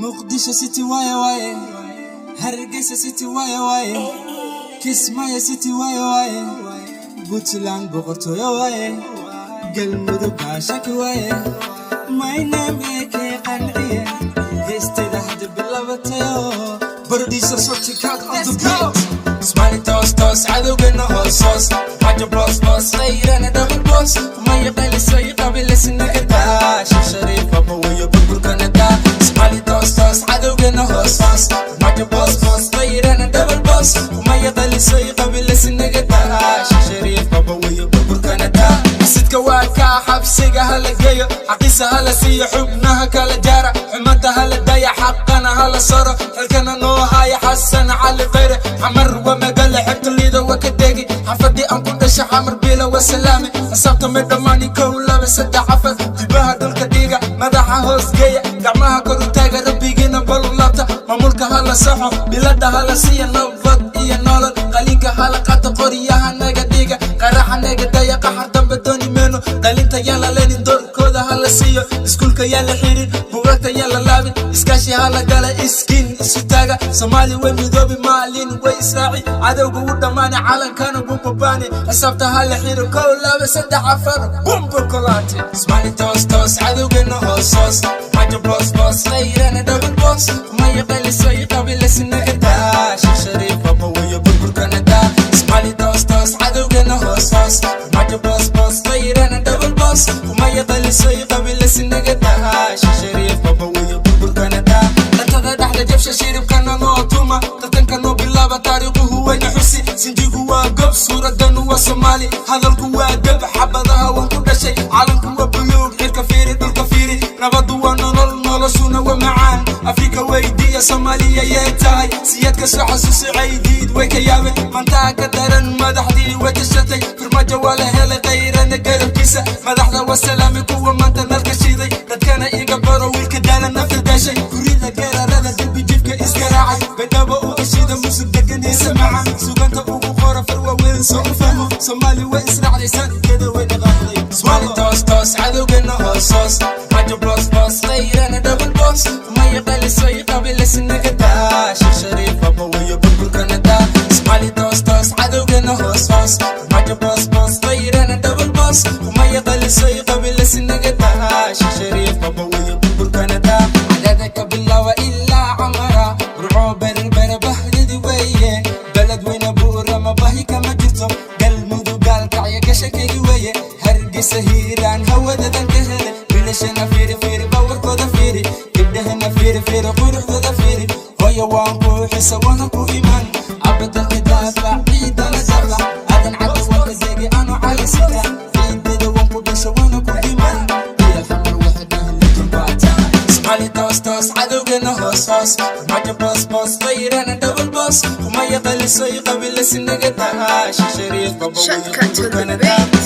Muqdisho City waaye waaye, Hargeysa City waaye waaye, Kismaayo City waaye waaye, Puntland boqortooyo waaye, Galmudug baashaki waaye. My name AK Qanciye, heestayda hadda bilabatayo. Producer Shorty Cat on the beat. Smiley toos toos, cadowgana hoos hoos. Xaja boos boos, qayrana double boss. Maya qalisay qabilisnaga daa. Sheekh Shariif aba wayo, burburkana daa. Smiley toos toos, cadowgana hoos hoos. Xaja boos boos, qayrana double boss. Maya qalisay qabilisnaga daa. Sheekh Shariif aba wayo, burburkana daa. Xasidka waa kaa, xabsiga hala geeyo, xaqiisa hala siiyo, xubnaha kala jaara, xumanta hala daya, xaqana hala saro, xilkana noo haya Xasan Cali Khayre. Xamar waa magaala xebta liida, waa ka degi xafadii aan ku dhashay. Xamar biila waa salaame. Xisaabta may dhammaani: kow, laba, saddex, afar. Dibaha dhulka dhiiga, madaxa hoos geeya, gacmaha kor u taaga, rabbigiina balu laabta. Maamulka hala saxo, bilada hala siiya, nabad iyo nolol. Qalinka hala qato, qoryaha naga dhiga, qaraxa naga daya, qaxar dambe dooni meeno. Qalinta yaan la leenin, doorkooda hala siiyo. Iskuulka yaan la xirin, buugagta yaan la laabin, iskaashi hala gala, iskiin isu taaga. Soomaali way midoobi, maalin way israaci, cadowga wuu dhammaani, calankana wuu babaani. Xisaabta hala xiro: kow, laba, saddex, afar, bumba kolaate. Smaali toos toos, cadowgana hoos hoos. Xaja boos boos, qayrana double boss. Maya qalisay qabilisnaga daa. Sheekh Shariif aba wayo, burburkana daa. Smaali toos toos, cadowgana hoos hoos. Xaja boos boos, qayrana double boss. Maya qalisay qabilisnaga daa. Sheekh Shariif aba wayo, burburkana daa. Dhatada dhexda jabsha, shiribkana noo tuma, tartanka noo bilaaba, taariikhuhu wayna xusi. Sinjigu waa gob, suuradanu waa Soomaali, hadalku waa gab, xabadaha waan ku dhashay. Calanku waa buluug, cirka fiiri, dhulka fiiri. Nabadu waa nolol, noloshuna waa macaan. Afrika weydiiya, Soomaaliya yee tahay? Siyaadka soo xasuusi, Caydiid way ka yaabeen, mantaa ka daran. Madaxdii way tashatay, Farmaajo waa la helay, Qayrana garabkiisa. Madaxda waa salaamay, kuwa maanta nalka shiiday. Dadkana iga baro, wiilka daalan, nafta daashay, gurida geerarada, dembi jifka isgaraacay, Baydhabo uga shida musug deganaysa maca suganta ugu qora far waaweyn soo u fahmo. Soomaali way israacday, sankeeda way dhaqaaqday. Smaali toos toos, cadowgana hoos hoos. Xaja boos boos, qayrana double boss. Maya qalisay qabilisnaga daa. Sheekh Shariif aba wayo, burburkana daa. Smaali toos toos, cadowgana hoos hoos. Xaja boos boos, qayrana double boss. Maya qalisay qabilisnaga daa. Sheekh Shariif aba wayo, burburkana daa. Cadada ka bilaaba ilaa Camara, Burco, Berbera, bahdidi weeye. Beled weyne, Buurama, bahi kama jirto. Galmudug, Gaalkacyo, gashakaygi weeye. Hargeysa, Hiiraan, hawadadan ka hele. Wiilashana fiiri fiiri, bawarkooda fiiri. Gabdhahana fiiri fiiri, quruxdooda fiiri. Hooyo waan ku xisa, waana ku imaan. Abadalka daafac, ciidana daafac. Aadan Cadda waan ka degi, anu cali sita. Ciidada waan ku dhasho, waana ku imaan. Iyo Xamar waxay dhahan legend baa tahay. Smaali toos toos, cadowgana hoos hoos. Maja boos boos, qayrana double boss. Maya qalisay qabilisnaga daa. Sheekh Shariif baba wayo, Shortcut to the burburkana daa. beat.